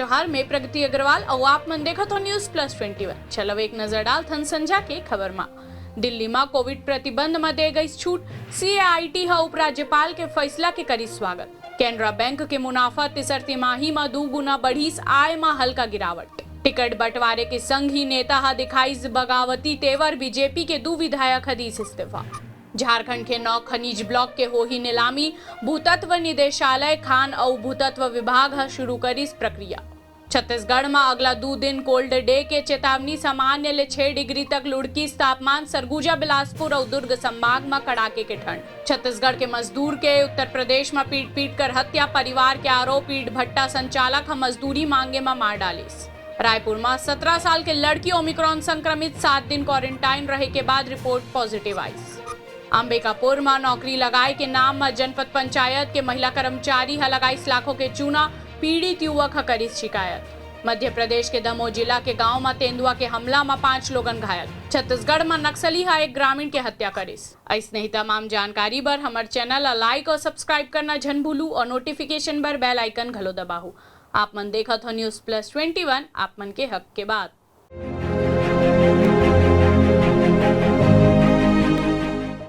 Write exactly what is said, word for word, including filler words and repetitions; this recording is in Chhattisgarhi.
जोहार, मैं प्रगति अग्रवाल अउ आप मन देखत हो News Plus Twenty One। चलो एक नजर डालथन संझा के खबर मा। दिल्ली मा कोविड प्रतिबंध मा दे गई छूट, सीएआईटी ह उपराज्यपाल के फैसला के करिस स्वागत। केनरा बैंक के मुनाफा तीसर तिमाही मा दू गुना बढ़िस, आय मा हल्का गिरावट। टिकट बंटवारे के संग ही नेता ह दिखाइस बगावती तेवर, बीजेपी के दू विधायक ह दीस इस्तीफा। झारखंड के नौ खनिज ब्लॉक के होही नीलामी, भूतत्व निदेशालय, खान अउ भूतत्व विभाग ह शुरू करिस प्रक्रिया। छत्तीसगढ़ म अगला दू दिन कोल्ड डे के चेतावनी, सामान्य ले छह डिग्री तक लुढ़किस तापमान, सरगुजा, बिलासपुर अउ दुर्ग संभाग म कड़ाके के ठंड। छत्तीसगढ़ के मजदूर के उत्तर प्रदेश म पीट पीट कर हत्या, परिवार के आरोप, ईंट भट्टा संचालक ह मजदूरी मांगे म मार डालिस। रायपुर म सत्रह साल के लड़की ओमिक्रॉन संक्रमित, सात दिन क्वारंटाइन रहे के बाद रिपोर्ट पॉजिटिव आइस। अंबिकापुर म नौकरी लगाए के नाम म जनपद पंचायत के महिला कर्मचारी ह लगाइस लाखों के चूना, पीड़ित युवक ह करिस शिकायत। मध्य प्रदेश के दमोह जिला के गांव म तेंदुआ के हमला म पांच लोगन घायल। छत्तीसगढ़ म नक्सली ह एक ग्रामीण के हत्या करिस। अइसने ही तमाम जानकारी बर हमर चैनल ला लाइक और सब्सक्राइब करना झन भूलू और नोटिफिकेशन बर बेल आइकन घलो दबाहू। आप मन देखत हो News Plus Twenty One, आप मन के हक के बात।